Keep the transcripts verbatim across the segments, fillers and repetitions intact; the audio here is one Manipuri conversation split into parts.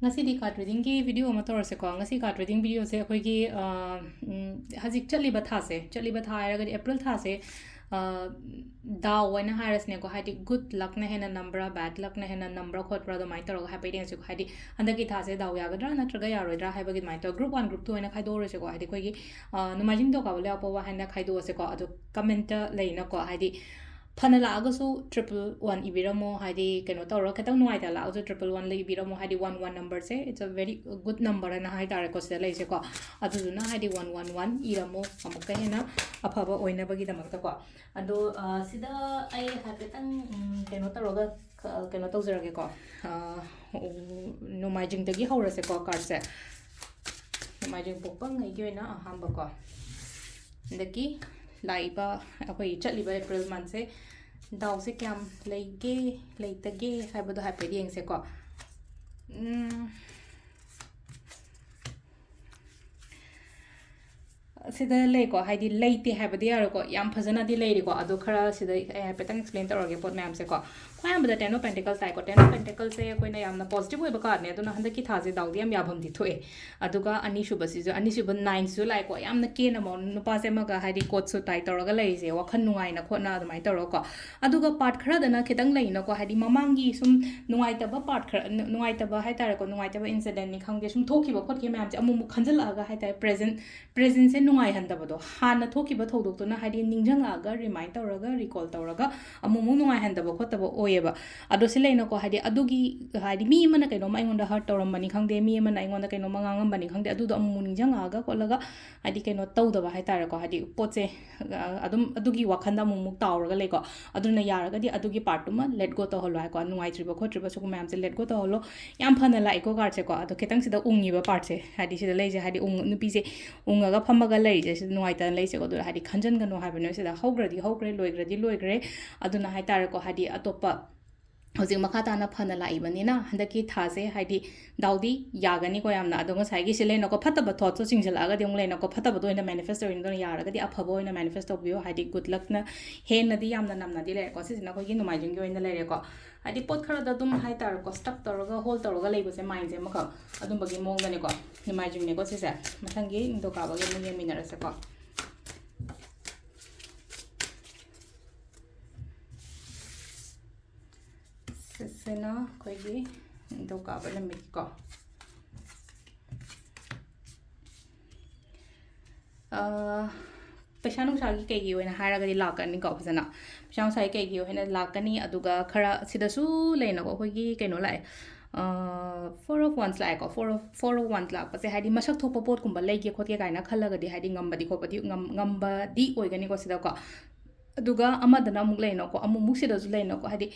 ꯉꯁꯤꯗꯤ card readingꯒꯤ video ꯑꯃ ꯇꯧꯔꯁꯦꯀꯣ꯫ ꯉꯁꯤ card reading videoꯁꯦ ꯑꯩꯈꯣꯏꯒꯤ, ꯑ, ꯎꯝ, ꯍꯧꯖꯤꯛ ꯆꯠꯂꯤꯕ ꯊꯥꯁꯦ, ꯆꯠꯂꯤꯕ ꯊꯥ ꯍꯥꯏꯔꯒꯗꯤ April ꯊꯥꯁꯦ, ꯑ, ꯗꯥꯎ ꯍꯥꯏꯅ ꯍꯥꯏꯔꯁꯤꯅꯦꯀꯣ, ꯍꯥꯏꯗꯤ good luckꯅ ꯍꯦꯟꯅ ꯅꯝꯕ꯭ꯔꯥ, bad luckꯅ ꯍꯦꯟꯅ ꯅꯝꯕ꯭ꯔꯥ ꯈꯣꯠꯄ꯭ꯔꯥ ꯑꯗꯨꯃꯥꯏꯅ ꯇꯧꯔꯒ ꯍꯥꯏꯐꯦꯠ ꯌꯦꯡꯁꯤꯀꯣ꯫ ꯍꯥꯏꯗꯤ ꯍꯟꯗꯛꯀꯤ ꯊꯥꯁꯦ ꯗꯥꯎ ꯌꯥꯒꯗ꯭ꯔꯥ ꯅꯠꯇ꯭ꯔꯒ ꯌꯥꯔꯣꯏꯗ꯭ꯔꯥ ꯍꯥꯏꯕꯒꯤ ꯑꯗꯨꯃꯥꯏꯅ ꯇꯧꯔꯒ group one, group two ꯍꯥꯏꯅ ꯈꯥꯏꯗꯣꯛꯎꯔꯁꯤꯀꯣ꯫ ꯍꯥꯏꯗꯤ ꯑꯩꯈꯣꯏꯒꯤ, ꯑ, ꯅꯣꯡꯃꯥꯏꯖꯤꯡ ꯅꯤꯡꯊꯧꯀꯥꯕ ꯂꯩꯕꯥꯛꯄꯣꯛꯄ ꯍꯥꯏꯅ ꯈꯥꯏꯗꯣꯛꯑꯁꯤꯀꯣ꯫ ꯑꯗꯣ commentꯇ ꯂꯩꯅꯀꯣ, ꯍꯥꯏꯗꯤ ꯐꯅ ꯂꯥꯛꯑꯒꯁꯨ triple one ꯏꯕꯤꯔꯝꯃꯣ, ꯍꯥꯏꯗꯤ ꯀꯩꯅꯣ ꯇꯧꯔꯒ ꯈꯤꯇꯪ ꯅꯨꯡꯉꯥꯏꯇ ꯂꯥꯛꯑꯒꯁꯨ triple one ꯏꯕꯤꯔꯝꯃꯣ, ꯍꯥꯏꯗꯤ one one numberꯁꯦ it's a very good number ꯍꯥꯏꯅ ꯍꯥꯏ ꯇꯥꯔꯦꯀꯣ, ꯁꯤꯗ ꯂꯩꯁꯦꯀꯣ꯫ ꯑꯗꯨꯗꯨꯅ ꯍꯥꯏꯗꯤ one one one ꯏꯔꯝꯃꯣ, ꯑꯃꯨꯛꯀ ꯍꯦꯟꯅ ꯑꯐꯕ ꯑꯣꯏꯅꯕꯒꯤꯗꯃꯛꯇꯀꯣ꯫ ꯑꯗꯣ, ꯑ, ꯁꯤꯗ ꯑꯩ ꯍꯥꯏꯐꯦꯠꯇꯪ, ꯎꯝ, ꯀꯩꯅꯣ ꯇꯧꯔꯒ, ꯈ-, ꯀꯩꯅꯣ ꯇꯧꯖꯔꯒꯦꯀꯣ꯫ ꯑ, ꯎ-, ꯅꯣꯡꯃꯥꯏꯖꯤꯡꯗꯒꯤ ꯍꯧꯔꯁꯦꯀꯣ cardꯁꯦ꯫ ꯅꯣꯡꯃꯥꯏꯖꯤꯡ ꯄꯣꯛꯄꯉꯩꯒꯤ ꯑꯣꯏꯅ ꯑꯍꯥꯟꯕꯀꯣ꯫ ꯍꯟꯗꯛꯀꯤ ꯂꯥꯛꯏꯕ ꯑꯩꯈꯣꯏ ꯆꯠꯂꯤꯕ April monthꯁꯦ ꯗꯥꯎꯁꯦ ꯀꯌꯥꯝ ꯂꯩꯒꯦ, ꯂꯩꯇꯒꯦ ꯍꯥꯏꯕꯗꯣ ꯍꯥꯏꯐꯦꯠ ꯌꯦꯡꯁꯦꯀꯣ꯫ ꯎꯝ, ꯁꯤꯗ ꯂꯩꯀꯣ, ꯍꯥꯏꯗꯤ ꯂꯩꯇꯦ ꯍꯥꯏꯕꯗꯤ ꯌꯥꯔꯣꯏꯀꯣ, ꯌꯥꯝ ꯐꯖꯅꯗꯤ ꯂꯩꯔꯤꯀꯣ꯫ ꯑꯗꯣ ꯈꯔ ꯁꯤꯗ ꯑꯩ ꯍꯥꯏꯐꯦꯠꯇꯪ explain ꯇꯧꯔꯒꯦ ꯄꯣꯠ ꯃꯌꯥꯝꯁꯦꯀꯣ꯫ ꯈ꯭ꯋꯥꯏ ꯑꯍꯥꯟꯕꯗ Ten of Pentaclesꯁꯦ ꯍꯥꯏꯀꯣ, Ten of Pentaclesꯁꯦ ꯑꯩꯈꯣꯏꯅ ꯌꯥꯝꯅ positive ꯑꯣꯏꯕ cardꯅꯦ, ꯑꯗꯨꯅ ꯍꯟꯗꯛꯀꯤ ꯊꯥꯁꯦ ꯗꯥꯎꯗꯤ ꯌꯥꯝ ꯌꯥꯐꯝꯗꯤ ꯊꯣꯛꯑꯦ꯫ ꯑꯗꯨꯒ ꯑꯅꯤꯁꯨꯕꯁꯤꯁꯨ, ꯑꯅꯤꯁꯨꯕ nineꯁꯤꯁꯨ ꯂꯥꯛꯑꯦꯀꯣ, ꯌꯥꯝꯅ ꯀꯦꯅ ꯃꯑꯣꯡ ꯅꯨꯄꯥꯁꯦ ꯑꯃꯒ ꯍꯥꯏꯗꯤ coat suit tie ꯇꯧꯔꯒ ꯂꯩꯔꯤꯁꯦ, ꯋꯥꯈꯜ ꯅꯨꯡꯉꯥꯏꯅ ꯈꯣꯠꯅ ꯑꯗꯨꯃꯥꯏꯅ ꯇꯧꯔꯒꯀꯣ꯫ ꯑꯗꯨꯒ part ꯈꯔꯗꯅ ꯈꯤꯇꯪ ꯂꯩꯅꯀꯣ, ꯍꯥꯏꯗꯤ ꯃꯃꯥꯡꯒꯤ ꯁꯨꯝ ꯅꯨꯡꯉꯥꯏꯇꯕ part ꯈꯔ, ꯅꯨ-, ꯅꯨꯡꯉꯥꯏꯇꯕ ꯍꯥꯏꯇꯥꯔꯦꯀꯣ, ꯅꯨꯡꯉꯥꯏꯇꯕ incidentꯅꯤ ꯈꯪꯗꯦ, ꯁꯨꯝ ꯊꯣꯛꯈꯤꯕ ꯈꯣꯠꯈꯤꯕ ꯃꯌꯥꯝꯁꯦ ꯑꯃꯨꯛ ꯑꯃꯨꯛ ꯈꯟꯖꯤꯜꯂꯛꯑꯒ ꯍꯥꯏꯇꯥꯔꯦ, present presentꯁꯦ ꯅꯨꯡꯉꯥꯏꯍꯟꯗꯕꯗꯣ, ꯍꯥꯟꯅ ꯊꯣꯛꯈꯤꯕ ꯊꯧꯗꯣꯛꯇꯨꯅ ꯍꯥꯏꯗꯤ ꯅꯤꯡꯁꯤꯡꯉꯛꯑꯒ, remind ꯇꯧꯔꯒ, recall ꯇꯧꯔꯒ ꯑꯃꯨꯛ ꯑꯃꯨꯛ ꯅꯨꯡꯉꯥꯏꯍꯟꯗꯕ ꯈꯣꯠꯇꯕ ꯑꯣꯏꯌꯦꯕ꯫ ꯑꯗꯣ ꯁꯤ ꯂꯩꯅꯀꯣ, ꯍꯥꯏꯗꯤ ꯑꯗꯨꯒꯤ, ꯍꯥꯏꯗꯤ ꯃꯤ ꯑꯃꯅ ꯀꯩꯅꯣꯝꯃ ꯑꯩꯉꯣꯟꯗ hurt ꯇꯧꯔꯝꯕꯅꯤ ꯈꯪꯗꯦ, ꯃꯤ ꯑꯃꯅ ꯑꯩꯉꯣꯟꯗ ꯀꯩꯅꯣꯝꯃ ꯉꯥꯡꯉꯝꯕꯅꯤ ꯈꯪꯗꯦ, ꯑꯗꯨꯗꯣ ꯑꯃꯨꯛ ꯑꯃꯨꯛ ꯅꯤꯡꯁꯤꯡꯉꯛꯑꯒ ꯈꯣꯠꯂꯒ ꯍꯥꯏꯗꯤ ꯀꯩꯅꯣ ꯇꯧꯗꯕ ꯍꯥꯏꯇꯥꯔꯦꯀꯣ, ꯍꯥꯏꯗꯤ ꯄꯣꯠꯁꯦ, ꯑ, ꯑꯗꯨꯝ ꯑꯗꯨꯒꯤ ꯋꯥꯈꯜꯗ ꯑꯃꯨꯛ ꯑꯃꯨꯛ ꯇꯥꯎꯔꯒ ꯂꯩꯀꯣ꯫ ꯑꯗꯨꯅ ꯌꯥꯔꯒꯗꯤ ꯑꯗꯨꯒꯤ partꯇꯨꯃ let go ꯇꯧꯍꯜꯂꯣ ꯍꯥꯏꯀꯣ, ꯅꯨꯡꯉꯥꯏꯇ꯭ꯔꯤꯕ ꯈꯣꯠꯇ꯭ꯔꯤꯕ ꯁꯤꯒꯨꯝꯕ ꯃꯌꯥꯝꯁꯦ let go ꯇꯧꯍꯜꯂꯣ꯫ ꯌꯥꯝ ꯐꯅ ꯂꯥꯛꯏꯀꯣ cardꯁꯦꯀꯣ, ꯑꯗꯣ ꯈꯤꯇꯪ ꯁꯤꯗ ꯎꯪꯉꯤꯕ partꯁꯦ, ꯍꯥꯏꯗꯤ ꯁꯤꯗ ꯂꯩꯁꯦ, ꯍꯥꯏꯗꯤ ꯎꯪ-, ꯅꯨꯄꯤꯁꯦ ꯎꯪꯉꯒ ꯐꯝꯃꯒ ꯂꯩꯔꯤꯁꯦ, ꯁꯤꯗ ꯅꯨꯡꯉꯥꯏꯇꯅ ꯂꯩꯁꯦꯀꯣ꯫ ꯑꯗꯨ ꯍꯥꯏꯗꯤ ꯈꯟꯖꯟꯒꯅꯨ ꯍꯥꯏꯕꯅꯦ, ꯁꯤꯗ ꯍꯧꯈ꯭ꯔꯗꯤ ꯍꯧꯈ꯭ꯔꯦ, ꯂꯣꯏꯈ꯭ꯔꯗꯤ ꯂꯣꯏꯈ꯭ꯔꯦ꯫ ꯑꯗꯨꯅ ꯍꯥꯏꯇꯥꯔꯦꯀꯣ, ꯍꯥꯏꯗꯤ ꯑꯇꯣꯞꯄ ꯍꯧꯖꯤꯛ ꯃꯈꯥ ꯇꯥꯅ ꯐꯅ ꯂꯥꯛꯏꯕꯅꯤꯅ ꯍꯟꯗꯛꯀꯤ ꯊꯥꯁꯦ ꯍꯥꯏꯗꯤ ꯗꯥꯎꯗꯤ ꯌꯥꯒꯅꯤꯀꯣ ꯌꯥꯝꯅ꯫ ꯑꯗꯣ ꯉꯁꯥꯏꯒꯤ ꯁꯤ ꯂꯩꯅꯀꯣ, ꯐꯠꯇꯕ thoughtꯁꯨ ꯆꯤꯡꯁꯤꯜꯂꯛꯑꯒꯗꯤ ꯑꯃꯨꯛ ꯂꯩꯅꯀꯣ, ꯐꯠꯇꯕꯗꯣ ꯑꯣꯏꯅ manifest ꯇꯧꯔꯤꯅꯤ꯫ ꯑꯗꯨꯅ ꯌꯥꯔꯒꯗꯤ ꯑꯐꯕ ꯑꯣꯏꯅ manifest ꯇꯧꯕꯤꯌꯣ, ꯍꯥꯏꯗꯤ good luckꯅ ꯍꯦꯟꯅꯗꯤ ꯌꯥꯝꯅ ꯅꯝꯅꯗꯤ ꯂꯩꯔꯦꯀꯣ꯫ ꯁꯤꯁꯤꯅ ꯑꯩꯈꯣꯏꯒꯤ ꯅꯣꯡꯃꯥꯏꯖꯤꯡꯒꯤ ꯑꯣꯏꯅ ꯂꯩꯔꯦꯀꯣ꯫ ꯍꯥꯏꯗꯤ ꯄꯣꯠ ꯈꯔꯗ ꯑꯗꯨꯝ ꯍꯥꯏꯇꯥꯔꯦꯀꯣ, ꯁ꯭ꯇꯛ ꯇꯧꯔꯒ ꯍꯣꯜ ꯇꯧꯔꯒ ꯂꯩꯕꯁꯦ, ꯃꯥꯏꯟꯁꯦ ꯑꯃꯈꯛ, ꯑꯗꯨꯝꯕꯒꯤ ꯃꯑꯣꯡꯗꯅꯦꯀꯣ꯫ ꯅꯣꯡꯃꯥꯏꯖꯤꯡꯅꯦꯀꯣ ꯁꯤꯁꯦ꯫ ꯃꯊꯪꯒꯤ ꯅꯤꯡꯊꯧꯀꯥꯕꯒꯤ ꯑꯃꯨꯛ ꯌꯦꯡꯃꯤꯟꯅꯔꯁꯦꯀꯣ꯫ ꯁꯤꯁꯤꯅ ꯑꯩꯈꯣꯏꯒꯤ ꯅꯤꯡꯊꯧꯀꯥꯕ ꯅꯨꯃꯤꯠꯀꯤꯀꯣ꯫ ꯑꯥ, ꯄꯩꯁꯥ ꯅꯨꯡꯁꯥꯒꯤ ꯀꯩꯒꯤ ꯑꯣꯏꯅ ꯍꯥꯏꯔꯒꯗꯤ ꯂꯥꯛꯀꯅꯤꯀꯣ ꯐꯖꯅ꯫ ꯄꯩꯁꯥ ꯅꯨꯡꯁꯥꯒꯤ ꯀꯩꯒꯤ ꯑꯣꯏꯅ ꯂꯥꯛꯀꯅꯤ꯫ ꯑꯗꯨꯒ ꯈꯔ ꯁꯤꯗꯁꯨ ꯂꯩꯅꯀꯣ, ꯑꯩꯈꯣꯏꯒꯤ ꯀꯩꯅꯣ ꯂꯥꯛꯑꯦ, Four of Wands ꯂꯥꯛꯑꯦꯀꯣ꯫ Four of, Four of Wands ꯂꯥꯛꯄꯁꯦ ꯍꯥꯏꯗꯤ ꯃꯁꯛ ꯊꯣꯛꯄ ꯄꯣꯠꯀꯨꯝꯕ ꯂꯩꯒꯦ ꯈꯣꯠꯀꯦ ꯀꯥꯏꯅ ꯈꯜꯂꯒꯗꯤ ꯍꯥꯏꯗꯤ ꯉꯝꯕꯗꯤ ꯈꯣꯠꯄꯗꯤ ꯉꯝ-, ꯉꯝꯕꯗꯤ ꯑꯣꯏꯒꯅꯤꯀꯣ ꯁꯤꯗꯀꯣ꯫ ꯑꯗꯨꯒ ꯑꯃꯗꯅ ꯑꯃꯨꯛ ꯂꯩꯅꯀꯣ, ꯑꯃꯨꯛꯃꯨꯛ ꯁꯤꯗꯁꯨ ꯂꯩꯅꯀꯣ, ꯍꯥꯏꯗꯤ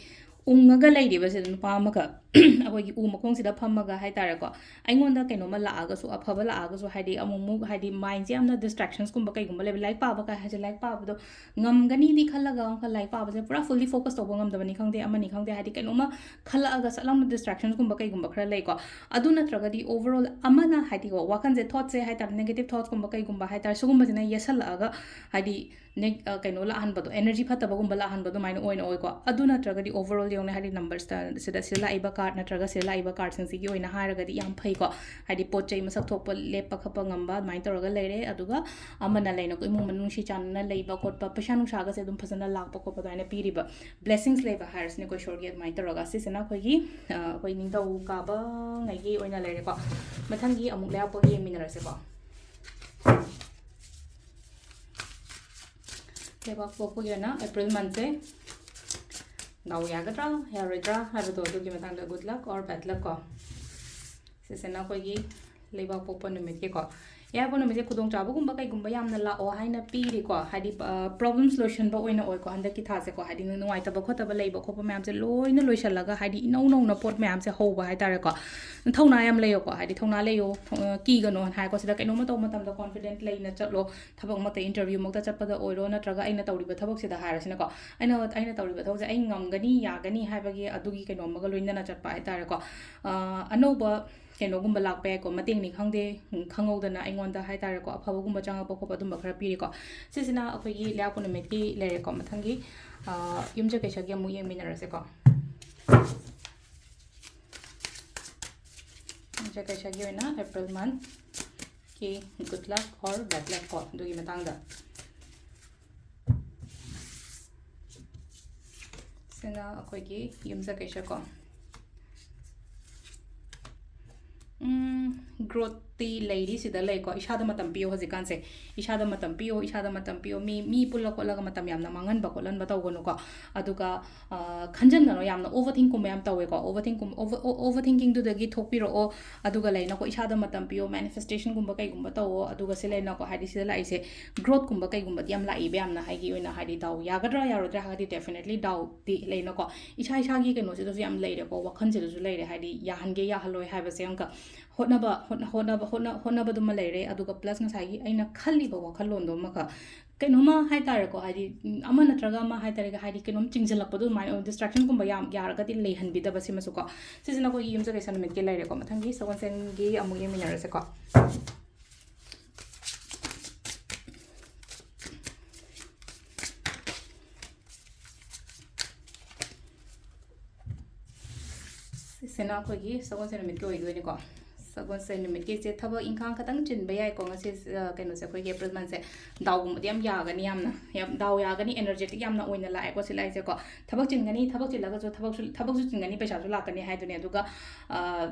ꯎꯪꯉꯒ ꯂꯩꯔꯤꯕꯁꯤꯗ ꯅꯨꯄꯥ ꯑꯃꯈꯛ ꯑꯩꯈꯣꯏꯒꯤ ꯎ ꯃꯈꯣꯡꯁꯤꯗ ꯐꯝꯃꯒ ꯍꯥꯏꯇꯥꯔꯦꯀꯣ, ꯑꯩꯉꯣꯟꯗ ꯀꯩꯅꯣꯝꯃ ꯂꯥꯛꯑꯒꯁꯨ, ꯑꯐꯕ ꯂꯥꯛꯑꯒꯁꯨ, ꯍꯥꯏꯗꯤ ꯑꯃꯨꯛꯃꯨꯛ ꯍꯥꯏꯗꯤ ꯃꯥꯏꯟꯁꯦ ꯌꯥꯝꯅ ꯗꯤꯁꯇ꯭ꯔꯦꯛꯁꯟꯁꯀꯨꯝꯕ ꯀꯩꯒꯨꯝꯕ ꯂꯩꯕ, ꯂꯥꯏꯔꯤꯛ ꯄꯥꯕ ꯀꯥꯏ ꯍꯥꯏꯁꯦ, ꯂꯥꯏꯔꯤꯛ ꯄꯥꯕꯗꯣ ꯉꯝꯒꯅꯤꯗꯤ ꯈꯜꯂꯒ ꯑꯃꯨꯛꯀ ꯂꯥꯏꯔꯤꯛ ꯄꯥꯕꯁꯦ ꯄꯨꯔꯥ ꯐꯨꯜꯂꯤ ꯐꯣꯀꯁ ꯇꯧꯕ ꯉꯝꯗꯕꯅꯤ ꯈꯪꯗꯦ, ꯑꯃꯅꯤ ꯈꯪꯗꯦ, ꯍꯥꯏꯗꯤ ꯀꯩꯅꯣꯝꯃ ꯈꯜꯂꯛꯑꯒ ꯆꯠꯂꯝꯕ ꯗꯤꯁꯇ꯭ꯔꯦꯛꯁꯟꯁꯀꯨꯝꯕ ꯀꯩꯒꯨꯝꯕ ꯈꯔ ꯂꯩꯀꯣ꯫ ꯑꯗꯨ ꯅꯠꯇ꯭ꯔꯒꯗꯤ ꯑꯣꯚꯔꯑꯣꯜ ꯑꯃꯅ ꯍꯥꯏꯗꯤꯀꯣ, ꯋꯥꯈꯜꯁꯦ, ꯊꯣꯠꯁꯦ ꯍꯥꯏꯇꯥꯔꯦ, ꯅꯦꯒꯦꯇꯤꯞ ꯊꯣꯠꯁꯀꯨꯝꯕ ꯀꯩꯒꯨꯝꯕ ꯍꯥꯏꯇꯥꯔꯦ, ꯁꯤꯒꯨꯝꯕꯁꯤꯅ ꯌꯦꯠꯁꯜꯂꯛꯑꯒ ꯍꯥꯏꯗꯤ ꯅꯦꯛ-, ꯑ, ꯀꯩꯅꯣ ꯂꯥꯛꯍꯟꯕꯗꯣ, ꯑꯦꯅꯔꯖꯤ ꯐꯠꯇꯕꯒꯨꯝꯕ ꯂꯥꯛꯍꯟꯕ ꯑꯗꯨꯃꯥꯏꯅ ꯑꯣꯏꯅ ꯑꯣꯏꯀꯣ꯫ ꯑꯗꯨ ꯅꯠꯇ꯭ꯔꯒꯗꯤ ꯑꯣꯚꯔꯑꯣꯜ ꯌꯦꯡꯉꯨꯅꯦ, ꯍꯥꯏꯗꯤ ꯅꯝꯕꯔꯁꯇ ꯁꯤꯗ, ꯁꯤꯗ ꯂꯥꯛꯏꯕ ꯀꯥꯔꯠ ꯅꯠꯇ꯭ꯔꯒ ꯁꯤꯗ ꯂꯥꯛꯏꯕ ꯀꯥꯔꯠꯁꯤꯡꯁꯤꯒꯤ ꯑꯣꯏꯅ ꯍꯥꯏꯔꯒꯗꯤ ꯌꯥꯝ ꯐꯩꯀꯣ꯫ ꯍꯥꯏꯗꯤ ꯄꯣꯠ ꯆꯩ ꯃꯁꯛ ꯊꯣꯛꯄ ꯂꯦꯞꯄ ꯈꯣꯠꯄ ꯉꯝꯕ ꯑꯗꯨꯃꯥꯏꯅ ꯇꯧꯔꯒ ꯂꯩꯔꯦ꯫ ꯑꯗꯨꯒ ꯑꯃꯅ ꯂꯩꯅꯀꯣ, ꯏꯃꯨꯡ ꯃꯅꯨꯡ ꯅꯨꯡꯁꯤ ꯆꯥꯟꯅꯅ ꯂꯩꯕ ꯈꯣꯠꯄ, ꯄꯩꯁꯥ ꯅꯨꯡꯁꯥꯒꯁꯦ ꯑꯗꯨꯝ ꯐꯖꯅ ꯂꯥꯛꯄ ꯈꯣꯠꯄ ꯑꯗꯨꯃꯥꯏꯅ ꯄꯤꯔꯤꯕ ꯕ꯭ꯂꯦꯁꯤꯡꯁ ꯂꯩꯕ ꯍꯥꯏꯔꯁꯤꯅꯦꯀꯣ, ꯏꯁꯣꯔꯒꯤ ꯑꯗꯨꯃꯥꯏꯅ ꯇꯧꯔꯒ꯫ ꯁꯤꯁꯤꯅ ꯑꯩꯈꯣꯏꯒꯤ, ꯑ, ꯑꯩꯈꯣꯏ ꯅꯤꯡꯊꯧꯀꯥꯕꯉꯩꯒꯤ ꯑꯣꯏꯅ ꯂꯩꯔꯦꯀꯣ꯫ ꯃꯊꯪꯒꯤ ꯑꯃꯨꯛ ꯂꯩꯕꯥꯛꯄꯣꯛꯄꯒꯤ ꯌꯦꯡꯃꯤꯟꯅꯔꯁꯦꯀꯣ꯫ ꯂꯩꯕꯥꯛꯄꯣꯛꯄꯒꯤ ꯑꯣꯏꯅ ꯑꯦꯄ꯭ꯔꯤꯜ ꯃꯟꯁꯦ ꯗꯥꯎ ꯌꯥꯒꯗ꯭ꯔꯥ ꯌꯥꯔꯣꯏꯗ꯭ꯔꯥ ꯍꯥꯏꯕꯗꯣ, ꯑꯗꯨꯒꯤ ꯃꯇꯥꯡꯗ good luck or bad luck ꯀꯣ꯫ ꯁꯤꯁꯤꯅ ꯑꯩꯈꯣꯏꯒꯤ ꯂꯩꯕꯥꯛꯄꯣꯛꯄ ꯅꯨꯃꯤꯠꯀꯤꯀꯣ꯫ ꯂꯩꯕꯥꯛꯄꯣꯛꯄ ꯅꯨꯃꯤꯠꯁꯦ ꯈꯨꯗꯣꯡꯆꯥꯕꯒꯨꯝꯕ ꯀꯩꯒꯨꯝꯕ ꯌꯥꯝꯅ ꯂꯥꯛꯑꯣ ꯍꯥꯏꯅ ꯄꯤꯔꯤꯀꯣ꯫ ꯍꯥꯏꯗꯤ, ꯑ, ꯄ꯭ꯔꯣꯕ꯭ꯂꯦꯝꯁ ꯂꯣꯏꯁꯤꯟꯕ ꯑꯣꯏꯅ ꯑꯣꯏꯀꯣ ꯍꯟꯗꯛꯀꯤ ꯊꯥꯁꯦꯀꯣ꯫ ꯍꯥꯏꯗꯤ ꯅꯨꯡꯉꯥꯏꯇꯕ ꯈꯣꯠꯇꯕ ꯂꯩꯕ ꯈꯣꯠꯄ ꯃꯌꯥꯝꯁꯦ ꯂꯣꯏꯅ ꯂꯣꯏꯁꯤꯜꯂꯒ, ꯍꯥꯏꯗꯤ ꯏꯅꯧ ꯅꯧꯅ ꯄꯣꯠ ꯃꯌꯥꯝꯁꯦ ꯍꯧꯕ ꯍꯥꯏꯇꯥꯔꯦꯀꯣ꯫ ꯊꯧꯅ ꯌꯥꯝ ꯂꯩꯌꯣꯀꯣ, ꯍꯥꯏꯗꯤ ꯊꯧꯅ ꯂꯩꯌꯣ, ꯑ, ꯀꯤꯒꯅꯣ ꯍꯥꯏꯀꯣ꯫ ꯁꯤꯗ ꯀꯩꯅꯣꯝꯃ ꯇꯧꯕ ꯃꯇꯝꯗ ꯀꯣꯟꯐꯤꯗꯦꯟꯠ ꯂꯩꯅ ꯆꯠꯂꯣ꯫ ꯊꯕꯛ ꯑꯃꯠꯇ, ꯏꯟꯇꯔꯚ꯭ꯌꯨꯃꯛꯇ ꯆꯠꯄꯗ ꯑꯣꯏꯔꯣ, ꯅꯠꯇ꯭ꯔꯒ ꯑꯩꯅ ꯇꯧꯔꯤꯕ ꯊꯕꯛꯁꯤꯗ ꯍꯥꯏꯔꯁꯤꯅꯀꯣ, ꯑꯩꯅ, ꯑꯩꯅ ꯇꯧꯔꯤꯕ ꯊꯕꯛꯁꯦ ꯑꯩ ꯉꯝꯒꯅꯤ, ꯌꯥꯒꯅꯤ ꯍꯥꯏꯕꯒꯤ ꯑꯗꯨꯒꯤ ꯀꯩꯅꯣꯝꯃꯒ ꯂꯣꯏꯅꯅ ꯆꯠꯄ ꯍꯥꯏꯇꯥꯔꯦꯀꯣ꯫ ꯑ, ꯑꯅꯧꯕ ꯀꯩꯅꯣꯒꯨꯝꯕ ꯂꯥꯛꯄ ꯌꯥꯏꯀꯣ, ꯃꯇꯦꯡꯅꯤ ꯈꯪꯗꯦ, ꯎꯝ, ꯈꯪꯍꯧꯗꯅ ꯑꯩꯉꯣꯟꯗ ꯍꯥꯏꯇꯥꯔꯦꯀꯣ, ꯑꯐꯕꯒꯨꯝꯕ ꯆꯪꯉꯛꯄ ꯈꯣꯠꯄ ꯑꯗꯨꯝꯕ ꯈꯔ ꯄꯤꯔꯤꯀꯣ꯫ ꯁꯤꯁꯤꯅ ꯑꯩꯈꯣꯏꯒꯤ ꯂꯩꯕꯥꯛꯄꯣꯛꯄ ꯅꯨꯃꯤꯠꯀꯤ ꯂꯩꯔꯦꯀꯣ꯫ ꯃꯊꯪꯒꯤ, ꯑ, ꯌꯨꯝꯁꯀꯩꯁꯒꯤ ꯑꯃꯨꯛ ꯌꯦꯡꯃꯤꯟꯅꯔꯁꯦꯀꯣ꯫ ꯌꯨꯝꯖꯀꯩꯁꯒꯤ ꯑꯣꯏꯅ April month ꯀꯤ good luck or bad luck ꯀꯣ, ꯑꯗꯨꯒꯤ ꯃꯇꯥꯡꯗ꯫ ꯁꯤꯅ ꯑꯩꯈꯣꯏꯒꯤ ꯌꯨꯝꯖꯀꯩꯁ ꯀꯣ꯫ ꯒ꯭ꯔꯣꯠꯇꯤ ꯂꯩꯔꯤ, ꯁꯤꯗ ꯂꯩꯀꯣ꯫ ꯏꯁꯥꯗ ꯃꯇꯝ ꯄꯤꯌꯣ ꯍꯧꯖꯤꯛꯀꯥꯟꯁꯦ꯫ ꯏꯁꯥꯗ ꯃꯇꯝ ꯄꯤꯌꯣ, ꯏꯁꯥꯗ ꯃꯇꯝ ꯄꯤꯌꯣ꯫ ꯃꯤ, ꯃꯤ ꯄꯨꯜꯂ ꯈꯣꯠꯂꯒ ꯃꯇꯝ ꯌꯥꯝꯅ ꯃꯥꯡꯍꯟꯕ ꯈꯣꯠꯍꯟꯕ ꯇꯧꯒꯅꯨꯀꯣ꯫ ꯑꯗꯨꯒ, ꯑ, ꯈꯟꯖꯟꯒꯅꯣ, ꯌꯥꯝꯅ overthinkꯀꯨꯝꯕ ꯌꯥꯝ ꯇꯧꯋꯦꯀꯣ꯫ Overthinkꯀꯨꯝ-, over-, o-, overthinkingꯗꯨꯗꯒꯤ ꯊꯣꯛꯄꯤꯔꯛꯑꯣ꯫ ꯑꯗꯨꯒ ꯂꯩꯅꯀꯣ, ꯏꯁꯥꯗ ꯃꯇꯝ ꯄꯤꯌꯣ, manifestationꯒꯨꯝꯕ ꯀꯩꯒꯨꯝꯕ ꯇꯧꯋꯣ꯫ ꯑꯗꯨꯒ ꯁꯤ ꯂꯩꯅꯀꯣ, ꯍꯥꯏꯗꯤ ꯁꯤꯗ ꯂꯥꯛꯏꯁꯦ growthꯀꯨꯝꯕ ꯀꯩꯒꯨꯝꯕꯗꯤ ꯌꯥꯝ ꯂꯥꯛꯏꯕ, ꯌꯥꯝꯅ ꯍꯥꯏꯒꯤ ꯑꯣꯏꯅ, ꯍꯥꯏꯗꯤ ꯗꯥꯎ ꯌꯥꯒꯗ꯭ꯔꯥ ꯌꯥꯔꯣꯏꯗ꯭ꯔꯥ ꯍꯥꯏꯔꯗꯤ definitely ꯗꯥꯎꯗꯤ ꯂꯩꯅꯀꯣ꯫ ꯏꯁꯥ ꯏꯁꯥꯒꯤ ꯀꯩꯅꯣꯁꯤꯗꯁꯨ ꯌꯥꯝ ꯂꯩꯔꯦꯀꯣ, ꯋꯥꯈꯜꯁꯤꯗꯁꯨ ꯂꯩꯔꯦ, ꯍꯥꯏꯗꯤ ꯌꯥꯍꯟꯒꯦ ꯌꯥꯍꯜꯂꯣꯏ ꯍꯥꯏꯕꯁꯦ ꯑꯃꯨꯛꯀ ꯍꯣꯠꯅꯕ, ꯍꯣꯠꯅ-, ꯍꯣꯠꯅꯕ, ꯍꯣꯠꯅ-, ꯍꯣꯠꯅꯕꯗꯨꯃ ꯂꯩꯔꯦ, ꯑꯗꯨꯒ plus ꯉꯁꯥꯏꯒꯤ ꯑꯩꯅ ꯈꯜꯂꯤꯕ ꯋꯥꯈꯜꯂꯣꯟꯗꯣ ꯑꯃꯈꯛ, ꯀꯩꯅꯣꯝꯃ ꯍꯥꯏ ꯇꯥꯔꯦꯀꯣ, ꯍꯥꯏꯗꯤ, ꯎꯝ, ꯑꯃ ꯅꯠꯇ꯭ꯔꯒ ꯑꯃ ꯍꯥꯏ ꯇꯥꯔꯦ, ꯍꯥꯏꯗꯤ ꯀꯩꯅꯣꯝ ꯆꯤꯡꯁꯤꯜꯂꯛꯄꯗꯣ ꯑꯗꯨꯃꯥꯏꯅ ꯑꯣꯏ-, distractionꯒꯨꯝꯕ ꯌꯥꯝ ꯌꯥꯔꯒꯗꯤ ꯂꯩꯍꯟꯕꯤꯗꯕ ꯁꯤꯃꯁꯨꯀꯣ꯫ ꯁꯤꯁꯤꯅ ꯑꯩꯈꯣꯏꯒꯤ ꯌꯨꯝꯖꯀꯩꯁ ꯅꯨꯃꯤꯠꯀꯤ ꯂꯩꯔꯦꯀꯣ꯫ ꯃꯊꯪꯒꯤ ꯁꯒꯣꯜꯁꯦꯟꯒꯤ ꯑꯃꯨꯛ ꯌꯦꯡꯃꯤꯟꯅꯔꯁꯦꯀꯣ꯫ ꯁꯤꯁꯤꯅ ꯑꯩꯈꯣꯏꯒꯤ ꯁꯒꯣꯜꯁꯦꯟ ꯅꯨꯃꯤꯠꯀꯤ ꯑꯣꯏꯗꯣꯏꯅꯤꯀꯣ꯫ ꯁꯒꯣꯜꯁꯦꯟ ꯅꯨꯃꯤꯠꯀꯤꯁꯦ ꯊꯕꯛ ꯏꯪꯈꯥꯡ ꯈꯇꯪ ꯆꯤꯟꯕ ꯌꯥꯏꯀꯣ꯫ ꯉꯁꯤ, ꯑ, ꯀꯩꯅꯣꯁꯦ, ꯑꯩꯈꯣꯏꯒꯤ April monthꯁꯦ ꯗꯥꯎꯒꯨꯝꯕꯗꯤ ꯌꯥꯝ ꯌꯥꯒꯅꯤ, ꯌꯥꯝꯅ, ꯌꯥꯝ ꯗꯥꯎ ꯌꯥꯒꯅꯤ, energetic ꯌꯥꯝꯅ ꯑꯣꯏꯅ ꯂꯥꯛꯑꯦꯀꯣ ꯁꯤ ꯂꯥꯏꯁꯦꯀꯣ꯫ ꯊꯕꯛ ꯆꯤꯟꯒꯅꯤ, ꯊꯕꯛ ꯆꯤꯜꯂꯒꯁꯨ ꯊꯕꯛꯁꯨ, ꯊꯕꯛꯁꯨ ꯆꯤꯟꯒꯅꯤ, ꯄꯩꯁꯥꯁꯨ ꯂꯥꯛꯀꯅꯤ ꯍꯥꯏꯗꯨꯅꯤ꯫ ꯑꯗꯨꯒ, ꯑ,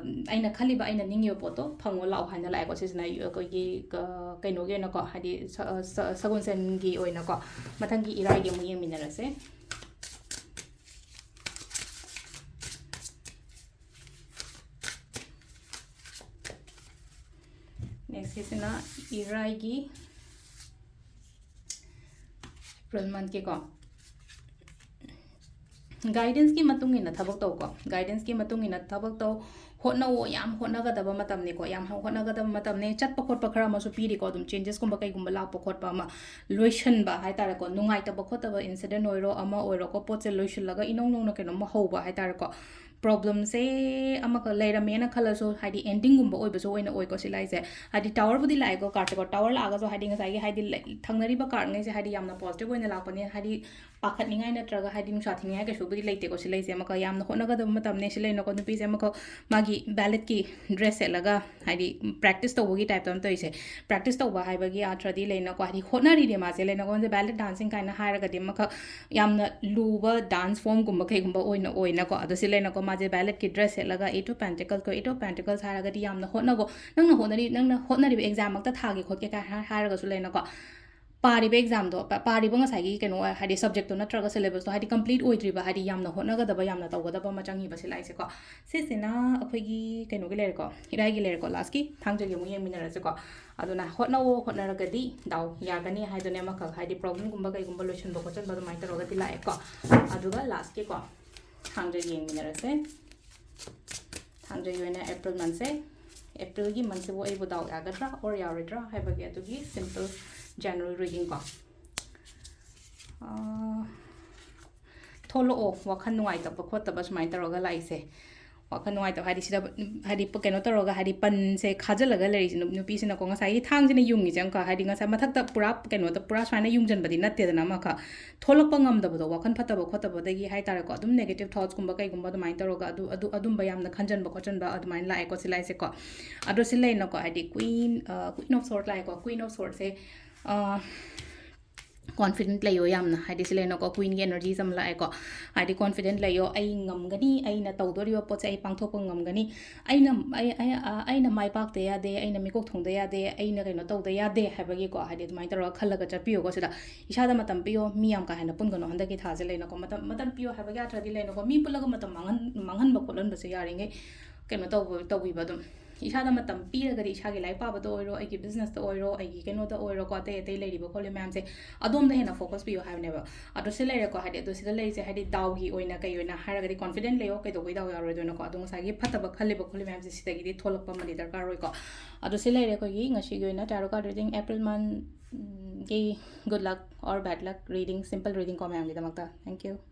ꯑꯩꯅ ꯈꯜꯂꯤꯕ, ꯑꯩꯅ ꯅꯤꯡꯉꯤꯕ ꯄꯣꯠꯇꯣ ꯐꯪꯉꯣ ꯂꯥꯛꯑꯣ ꯍꯥꯏꯅ ꯂꯥꯛꯑꯦꯀꯣ꯫ ꯁꯤꯁꯤꯅ ꯑꯩꯈꯣꯏꯒꯤ, ꯑ, ꯀꯩꯅꯣꯒꯤ ꯑꯣꯏꯅꯀꯣ, ꯍꯥꯏꯗꯤ ꯁ-, ꯁ-, ꯁꯒꯣꯜꯁꯦꯟꯒꯤ ꯑꯣꯏꯅꯀꯣ꯫ ꯃꯊꯪꯒꯤ ꯏꯔꯥꯏꯒꯤ ꯑꯃꯨꯛ ꯌꯦꯡꯃꯤꯟꯅꯔꯁꯦ꯫ Next ꯁꯤꯁꯤꯅ ꯏꯔꯥꯏꯒꯤ April monthꯀꯤꯀꯣ꯫ Guidanceꯀꯤ ꯃꯇꯨꯡ ꯏꯟꯅ ꯊꯕꯛ ꯇꯧꯀꯣ꯫ Guidanceꯀꯤ ꯃꯇꯨꯡ ꯏꯟꯅ ꯊꯕꯛ ꯇꯧ꯫ ꯍꯣꯠꯅꯧꯑꯣ, ꯌꯥꯝ ꯍꯣꯠꯅꯒꯗꯕ ꯃꯇꯝꯅꯤꯀꯣ, ꯌꯥꯝ ꯍꯣꯠꯅꯒꯗꯕ ꯃꯇꯝꯅꯤ꯫ ꯆꯠꯄ ꯈꯣꯠꯄ ꯈꯔ ꯑꯃꯁꯨ ꯄꯤꯔꯤꯀꯣ, ꯑꯗꯨꯝ changesꯀꯨꯝꯕ ꯀꯩꯒꯨꯝꯕ ꯂꯥꯛꯄ ꯈꯣꯠꯄ ꯑꯃ, ꯂꯣꯏꯁꯟꯕ ꯍꯥꯏ ꯇꯥꯔꯦꯀꯣ, ꯅꯨꯡꯉꯥꯏꯇꯕ ꯈꯣꯠꯇꯕ incident ꯑꯣꯏꯔꯣ, ꯑꯃ ꯑꯣꯏꯔꯣꯀꯣ, ꯄꯣꯠꯁꯦ ꯂꯣꯏꯁꯤꯜꯂꯒ ꯏꯅꯧ ꯅꯧꯅ ꯀꯩꯅꯣꯝꯃ ꯍꯧꯕ ꯍꯥꯏ ꯇꯥꯔꯦꯀꯣ꯫ Problemꯁꯦ ꯑꯃꯈꯛ ꯂꯩꯔꯝꯃꯦꯅ ꯈꯜꯂꯁꯨ, ꯍꯥꯏꯗꯤ endingꯒꯨꯝꯕ ꯑꯣꯏꯕꯁꯨ ꯑꯣꯏꯅ ꯑꯣꯏꯀꯣ ꯁꯤ ꯂꯥꯏꯁꯦ꯫ ꯍꯥꯏꯗꯤ towerꯕꯨꯗꯤ ꯂꯥꯛꯑꯦꯀꯣ cardꯁꯦꯀꯣ, tower ꯂꯥꯛꯑꯒꯁꯨ ꯍꯥꯏꯗꯤ ꯉꯁꯥꯏꯒꯤ ꯍꯥꯏꯗꯤ ꯂꯩ-, ꯊꯪꯅꯔꯤꯕ cardꯉꯩꯁꯦ ꯍꯥꯏꯗꯤ ꯌꯥꯝꯅ positive ꯑꯣꯏꯅ ꯂꯥꯛꯄꯅꯦ, ꯍꯥꯏꯗꯤ ꯄꯥꯈꯠꯅꯤꯡꯉꯥꯏ ꯅꯠꯇ꯭ꯔꯒ ꯍꯥꯏꯗꯤ ꯅꯨꯡꯁꯥ ꯊꯤꯅꯤꯡꯉꯥꯏ ꯀꯩꯁꯨꯕꯨꯗꯤ ꯂꯩꯇꯦꯀꯣ꯫ ꯁꯤ ꯂꯩꯁꯦ ꯑꯃꯈꯛ ꯌꯥꯝꯅ ꯍꯣꯠꯅꯒꯗꯕ ꯃꯇꯝꯅꯤ꯫ ꯁꯤ ꯂꯩꯅꯀꯣ ꯅꯨꯄꯤꯁꯦ ꯑꯃꯈꯛ ꯃꯥꯒꯤ ꯕꯦꯂꯦꯠꯀꯤ ꯗ꯭ꯔꯦꯁ ꯁꯦꯠꯂꯒ ꯍꯥꯏꯗꯤ ꯄ꯭ꯔꯦꯛꯇꯤꯁ ꯇꯧꯕꯒꯤ ꯇꯥꯏꯞꯇ ꯑꯃ ꯇꯧꯔꯤꯁꯦ꯫ ꯄ꯭ꯔꯦꯛꯇꯤꯁ ꯇꯧꯕ ꯍꯥꯏꯕꯒꯤ ꯑꯥꯔꯊ꯭ꯔꯗꯤ ꯂꯩꯅꯀꯣ ꯍꯥꯏꯗꯤ ꯍꯣꯠꯅꯔꯤꯅꯦ ꯃꯥꯁꯦ ꯂꯩꯅꯀꯣ꯫ ꯃꯥꯁꯦ ꯕꯦꯂꯦꯠ ꯗꯥꯟꯁꯤꯡ ꯀꯥꯏꯅ ꯍꯥꯏꯔꯒꯗꯤ ꯑꯃꯈꯛ ꯌꯥꯝꯅ ꯂꯨꯕ ꯗꯥꯟꯁ ꯐꯣꯝꯒꯨꯝꯕ ꯀꯩꯒꯨꯝꯕ ꯑꯣꯏꯅ ꯑꯣꯏꯅꯀꯣ꯫ ꯑꯗꯣ ꯁꯤ ꯂꯩꯅꯀꯣ ꯃꯥꯁꯦ ꯕꯦꯂꯦꯠꯀꯤ ꯗ꯭ꯔꯦꯁ ꯁꯦꯠꯂꯒ Eight of Pentacles ꯀꯣ꯫ Eight of Pentacles ꯍꯥꯏꯔꯒꯗꯤ ꯌꯥꯝꯅ ꯍꯣꯠꯅꯒꯣ꯫ ꯅꯪꯅ ꯍꯣꯠꯅꯔꯤ ꯅꯪꯅ ꯍꯣꯠꯅꯔꯤꯕ ꯑꯦꯛꯖꯥꯝꯃꯛꯇ ꯊꯥꯒꯦ ꯈꯣꯠꯀꯦ ꯀꯥꯏ ꯍꯥꯏ- ꯍꯥꯏꯔꯒꯁꯨ ꯂꯩꯅꯀꯣ꯫ ꯄꯥꯔꯤꯕ ꯑꯦꯛꯖꯥꯝꯗꯣ ꯄ- ꯄꯥꯔꯤꯕ ꯉꯁꯥꯏꯒꯤ ꯀꯩꯅꯣ ꯍꯥꯏꯗꯤ ꯁꯕꯖꯦꯛꯇꯣ ꯅꯠꯇ꯭ꯔꯒ ꯁꯤꯂꯦꯕꯁꯇꯣ ꯍꯥꯏꯗꯤ ꯀꯝꯄ꯭ꯂꯤꯠ ꯑꯣꯏꯗ꯭ꯔꯤꯕ ꯍꯥꯏꯗꯤ ꯌꯥꯝꯅ ꯍꯣꯠꯅꯒꯗꯕ ꯌꯥꯝꯅ ꯇꯧꯒꯗꯕ ꯑꯃ ꯆꯪꯉꯤꯕ ꯁꯤ ꯂꯥꯏꯁꯦꯀꯣ꯫ ꯁꯤꯁꯤꯅ ꯑꯩꯈꯣꯏꯒꯤ ꯀꯩꯅꯣꯒꯤ ꯂꯩꯔꯦꯀꯣ, ꯏꯔꯥꯏꯒꯤ ꯂꯩꯔꯦꯀꯣ꯫ ꯂꯥꯁꯀꯤ ꯊꯥꯡꯖꯒꯤ ꯑꯃꯨꯛ ꯌꯦꯡꯃꯤꯟꯅꯔꯁꯤꯀꯣ꯫ ꯑꯗꯨꯅ ꯍꯣꯠꯅꯧꯑꯣ, ꯍꯣꯠꯅꯔꯒꯗꯤ ꯗꯥꯎ ꯌꯥꯒꯅꯤ ꯍꯥꯏꯗꯨꯅꯦ ꯑꯃꯈꯛ ꯍꯥꯏꯗꯤ ꯄ꯭ꯔꯣꯕ꯭ꯂꯦꯝꯒꯨꯝꯕ ꯀꯩꯒꯨꯝꯕ ꯂꯣꯏꯁꯤꯟꯕ ꯈꯣꯠꯆꯟꯕ ꯑꯗꯨꯃꯥꯏꯅ ꯇꯧꯔꯒꯗꯤ ꯂꯥꯛꯑꯦꯀꯣ꯫ ꯑꯗꯨꯒ ꯂꯥꯁꯀꯤꯀꯣ ꯊꯥꯡꯖ ꯌꯦꯡꯃꯤꯟꯅꯔꯁꯦ꯫ ꯊꯥꯡꯖꯒꯤ ꯑꯣꯏꯅ ꯑꯦꯄ꯭ꯔꯤꯜ ꯃꯟꯁꯦ, ꯑꯦꯄ꯭ꯔꯤꯜꯒꯤ ꯃꯟꯁꯤꯕꯨ ꯑꯩꯕꯨ ꯗꯥꯎ ꯌꯥꯒꯗ꯭ꯔꯥ ꯑꯣꯔ ꯌꯥꯔꯣꯏꯗ꯭ꯔꯥ ꯍꯥꯏꯕꯒꯤ ꯑꯗꯨꯒꯤ ꯁꯤꯝꯄꯜ ꯖꯦꯅꯔꯦꯜ ꯔꯤꯗꯤꯡ ꯀꯣ꯫ ꯑꯥ, ꯊꯣꯛꯂꯛꯑꯣ, ꯋꯥꯈꯜ ꯅꯨꯡꯉꯥꯏꯇꯕ ꯈꯣꯠꯇꯕ ꯁꯨꯃꯥꯏꯅ ꯇꯧꯔꯒ ꯂꯥꯛꯏꯁꯦ꯫ ꯋꯥꯈꯜ ꯅꯨꯡꯉꯥꯏꯇꯕ ꯍꯥꯏꯗꯤ ꯁꯤꯗ ꯍꯥꯏꯗꯤ ꯀꯩꯅꯣ ꯇꯧꯔꯒ ꯍꯥꯏꯗꯤ ꯄꯟꯁꯦ ꯈꯥꯖꯤꯜꯂꯒ ꯂꯩꯔꯤꯁꯦ ꯅꯨ- ꯅꯨꯄꯤꯁꯤꯅꯀꯣ꯫ ꯉꯁꯥꯏꯒꯤ ꯊꯥꯡꯁꯤꯅ ꯌꯨꯡꯉꯤꯁꯦ ꯑꯃꯨꯛꯀ ꯍꯥꯏꯗꯤ ꯉꯁꯥꯏ ꯃꯊꯛꯇ ꯄꯨꯔꯥ ꯀꯩꯅꯣꯗ ꯄꯨꯔꯥ ꯁꯨꯃꯥꯏꯅ ꯌꯨꯡꯁꯤꯟꯕꯗꯤ ꯅꯠꯇꯦꯗꯅ ꯑꯃꯈꯛ꯫ ꯊꯣꯛꯂꯛꯄ ꯉꯝꯗꯕꯗꯣ, ꯋꯥꯈꯜ ꯐꯠꯇꯕ ꯈꯣꯠꯇꯕꯗꯒꯤ ꯍꯥꯏ ꯇꯥꯔꯦꯀꯣ, ꯑꯗꯨꯝ ꯅꯦꯒꯦꯇꯤꯞ ꯊꯣꯠꯁꯀꯨꯝꯕ ꯀꯩꯒꯨꯝꯕ ꯑꯗꯨꯃꯥꯏꯅ ꯇꯧꯔꯒ ꯑꯗꯨ ꯑꯗꯨ ꯑꯗꯨꯝꯕ ꯌꯥꯝꯅ ꯈꯟꯖꯟꯕ ꯈꯣꯠꯆꯟꯕ ꯑꯗꯨꯃꯥꯏꯅ ꯂꯥꯛꯑꯦꯀꯣ ꯁꯤ ꯂꯥꯏꯁꯦꯀꯣ꯫ ꯑꯗꯣ ꯁꯤ ꯂꯩꯅꯀꯣ ꯍꯥꯏꯗꯤ Queen, Queen of Swords ꯂꯥꯛꯑꯦꯀꯣ꯫ Queen of Swordsꯁꯦ ꯀꯣꯟꯐꯤꯗꯦꯟꯠ ꯂꯩꯌꯣ ꯌꯥꯝꯅ, ꯍꯥꯏꯗꯤ ꯁꯤ ꯂꯩꯅꯀꯣ ꯀ꯭ꯋꯤꯟꯒꯤ ꯑꯦꯅꯔꯖꯤꯁ ꯑꯃ ꯂꯥꯛꯑꯦꯀꯣ꯫ ꯍꯥꯏꯗꯤ ꯀꯣꯟꯐꯤꯗꯦꯟꯠ ꯂꯩꯌꯣ, ꯑꯩ ꯉꯝꯒꯅꯤ, ꯑꯩꯅ ꯇꯧꯗꯣꯔꯤꯕ ꯄꯣꯠꯁꯦ ꯑꯩ ꯄꯥꯡꯊꯣꯛꯄ ꯉꯝꯒꯅꯤ, ꯑꯩꯅ ꯑꯩ- ꯑꯩ- ꯑ, ꯑꯩꯅ ꯃꯥꯏ ꯄꯥꯛꯇ ꯌꯥꯗꯦ, ꯑꯩꯅ ꯃꯤꯀꯣꯛ ꯊꯣꯡꯗ ꯌꯥꯗꯦ, ꯑꯩꯅ ꯀꯩꯅꯣ ꯇꯧꯗ ꯌꯥꯗꯦ ꯍꯥꯏꯕꯒꯤꯀꯣ꯫ ꯍꯥꯏꯗꯤ ꯑꯗꯨꯃꯥꯏꯅ ꯇꯧꯔꯒ ꯈꯜꯂꯒ ꯆꯠꯄꯤꯌꯣꯀꯣ꯫ ꯁꯤꯗ ꯏꯁꯥꯗ ꯃꯇꯝ ꯄꯤꯌꯣ꯫ ꯃꯤ ꯌꯥꯝ ꯀꯥ ꯍꯦꯟꯅ ꯄꯨꯟꯒꯅꯣ ꯍꯟꯗꯛꯀꯤ ꯊꯥꯁꯦ ꯂꯩꯅꯀꯣ꯫ ꯃꯇꯝ ꯃꯇꯝ ꯄꯤꯌꯣ ꯍꯥꯏꯕꯒꯤ ꯑꯥꯔꯊꯗꯤ ꯂꯩꯅꯀꯣ꯫ ꯃꯤ ꯄꯨꯜꯂꯒ ꯃꯇꯝ ꯃꯥꯡꯍꯟ ꯃꯥꯡꯍꯟꯕ ꯈꯣꯠꯍꯟꯕꯁꯦ ꯌꯥꯔꯤꯉꯩ ꯀꯩꯅꯣ ꯇꯧꯕ ꯇꯧꯕꯤꯕ ꯑꯗꯨꯝ꯫ ꯏꯁꯥꯗ ꯃꯇꯝ ꯄꯤꯔꯒꯗꯤ ꯏꯁꯥꯒꯤ ꯂꯥꯏꯔꯤꯛ ꯄꯥꯕꯗ ꯑꯣꯏꯔꯣ, ꯑꯩꯒꯤ ꯕꯤꯖꯤꯅꯦꯁꯇ ꯑꯣꯏꯔꯣ, ꯑꯩꯒꯤ ꯀꯩꯅꯣꯗ ꯑꯣꯏꯔꯣꯀꯣ, ꯑꯇꯩ ꯑꯇꯩ ꯂꯩꯔꯤꯕ ꯈꯣꯠꯂꯤ ꯃꯌꯥꯝꯁꯦ ꯑꯗꯣꯝꯗ ꯍꯦꯟꯅ ꯐꯣꯀꯁ ꯄꯤꯌꯨ ꯍꯥꯏꯕꯅꯦꯕ꯫ ꯑꯗꯣ ꯁꯤ ꯂꯩꯔꯦꯀꯣ, ꯍꯥꯏꯗꯤ ꯑꯗꯣ ꯁꯤꯗ ꯂꯩꯔꯤꯁꯦ ꯍꯥꯏꯗꯤ ꯗꯥꯎꯒꯤ ꯑꯣꯏꯅ ꯀꯩ ꯑꯣꯏꯅ ꯍꯥꯏꯔꯒꯗꯤ ꯀꯣꯟꯐꯤꯗꯦꯟꯠ ꯂꯩꯌꯣ, ꯀꯩꯗꯧꯕꯩ ꯗꯥꯎ ꯌꯥꯔꯣꯏꯗꯣꯏꯅꯣꯀꯣ꯫ ꯑꯗꯣ ꯉꯁꯥꯏꯒꯤ ꯐꯠꯇꯕ ꯈꯜꯂꯤꯕ ꯈꯣꯠꯂꯤ ꯃꯌꯥꯝꯁꯦ ꯁꯤꯗꯒꯤꯗꯤ ꯊꯣꯛꯂꯛꯄ ꯑꯃꯗꯤ ꯗꯔꯀꯥꯔ ꯑꯣꯏꯀꯣ꯫ ꯑꯗꯣ ꯁꯤ ꯂꯩꯔꯦ ꯑꯩꯈꯣꯏꯒꯤ ꯉꯁꯤꯒꯤ ꯑꯣꯏꯅ tarot card reading, April monthꯒꯤ good luck or bad luck reading, simple reading ꯀꯣ ꯃꯌꯥꯝꯒꯤꯗꯃꯛꯇ꯫ Thank you.